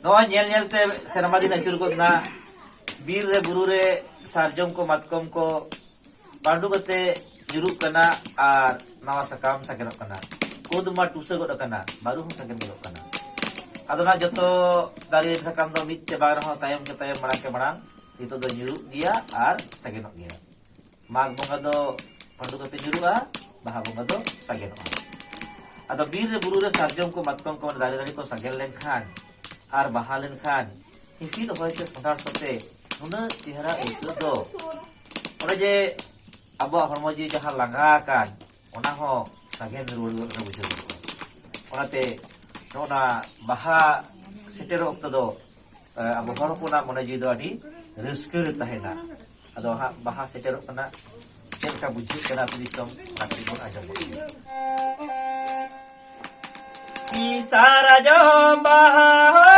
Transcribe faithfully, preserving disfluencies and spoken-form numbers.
ᱱᱚᱜᱼᱚᱭ ᱧᱮᱞ ᱧᱮᱞ ᱛᱮ ᱥᱮᱨᱢᱟ ᱫᱤᱱ ᱟᱹᱪᱩᱨ ᱜᱚᱫ ᱮᱱᱟ᱾ ᱵᱤᱨ ᱨᱮ ᱵᱩᱨᱩ ᱨᱮ ᱥᱟᱨᱡᱚᱢ ᱠᱚ ᱢᱟᱛᱠᱚᱢ ᱠᱚ ᱯᱟᱹᱰᱩ ᱠᱟᱛᱮ ᱧᱩᱨᱩᱜ ᱠᱟᱱᱟ ᱟᱨ ᱱᱟᱣᱟ ᱥᱟᱠᱟᱢ ᱥᱟᱜᱮᱱᱚᱜ ᱠᱟᱱᱟ᱾ ᱠᱩᱫ ᱢᱟ ᱴᱩᱥᱟᱹ ᱜᱚᱫ ᱟᱠᱟᱱᱟ, ᱵᱟᱹᱨᱩ ᱦᱚᱸ ᱥᱟᱜᱮᱱ ᱜᱚᱫᱚᱜ ᱠᱟᱱᱟ᱾ ᱟᱫᱚ ᱱᱟᱜ ᱡᱚᱛᱚ ᱫᱟᱨᱮ ᱥᱟᱠᱟᱢ ᱫᱚ ᱢᱤᱫ ᱛᱮ ᱵᱟᱝ ᱨᱮᱦᱚᱸ ᱛᱟᱭᱚᱢ ᱠᱮ ᱛᱟᱭᱚᱢ, ᱢᱟᱲᱟᱝ ᱠᱮ ᱢᱟᱲᱟᱝ ᱱᱤᱛᱚᱜ ᱫᱚ ᱧᱩᱨᱩᱜ ᱜᱮᱭᱟ ᱟᱨ ᱥᱟᱜᱮᱱᱚᱜ ᱜᱮᱭᱟ᱾ ᱢᱟᱜᱽ ᱵᱚᱸᱜᱟ ᱫᱚ ᱯᱟᱹᱰᱩ ᱠᱟᱛᱮ ᱧᱩᱨᱩᱜᱼᱟ, ᱵᱟᱦᱟ ᱵᱚᱸᱜᱟ ᱫᱚ ᱥᱟᱜᱮᱱᱚᱜᱼᱟ᱾ ᱟᱫᱚ ᱵᱤᱨ ᱨᱮ ᱵᱩᱨᱩ ᱨᱮ ᱥᱟᱨᱡᱚᱢ ᱠᱚ ᱢᱟᱛᱠᱚᱢ ᱠᱚ ᱫᱟᱨᱮ ᱫᱟᱨᱮ ᱠᱚ ᱥᱟᱜᱮᱱ ᱞᱮᱱᱠᱷᱟᱱ ᱟᱨ ᱵᱟᱦᱟ ᱞᱮᱱᱠᱷᱟᱱ ᱦᱤᱸᱥᱤᱫ ᱦᱚᱭᱛᱮ ᱥᱚᱸᱫᱷᱟᱲ ᱥᱚᱛᱮ ᱱᱩᱱᱟᱹᱜ ᱪᱮᱦᱨᱟ ᱟᱹᱭᱠᱟᱹᱜ ᱫᱚ᱾ ᱚᱱᱮ ᱡᱮ ᱟᱵᱚᱣᱟᱜ ᱦᱚᱲᱢᱚ ᱡᱤᱣᱤ ᱡᱟᱦᱟᱸ ᱞᱟᱸᱜᱟ ᱟᱠᱟᱱ, ᱚᱱᱟ ᱦᱚᱸ ᱥᱟᱜᱮᱱ ᱨᱩᱣᱟᱹᱲ ᱜᱚᱫ ᱞᱮᱠᱟ ᱵᱩᱡᱷᱟᱹᱣ ᱜᱚᱫᱚᱜᱼᱟ᱾ ᱚᱱᱟᱛᱮ ᱱᱚᱜᱼᱚ ᱱᱟ ᱵᱟᱦᱟ ᱥᱮᱴᱮᱨᱚᱜ ᱚᱠᱛᱚ ᱫᱚ, ᱮ, ᱟᱵᱚ ᱦᱚᱲ ᱦᱚᱯᱚᱱᱟᱜ ᱢᱚᱱᱮ ᱡᱤᱣᱤ ᱫᱚ ᱟᱹᱰᱤ ᱨᱟᱹᱥᱠᱟᱹ ᱨᱮ ᱛᱟᱦᱮᱱᱟ᱾ ᱟᱫᱚ ᱦᱟᱸᱜ ᱵᱟᱦᱟ ᱥᱮᱴᱮᱨᱚᱜ ᱠᱟᱱᱟ, ᱪᱮᱫ ᱞᱮᱠᱟ ᱵᱩᱡᱷᱟᱹᱜ ᱠᱟᱱᱟ ᱟᱹᱛᱩ ᱫᱤᱥᱚᱢ, ᱚᱱᱟ ᱠᱟᱹᱴᱤᱡ ᱵᱚᱱ ᱟᱸᱡᱚᱢ ᱜᱚᱫ ᱞᱮᱜᱮ᱾ ᱥᱟᱨᱡᱚᱢ ᱵᱟᱦᱟ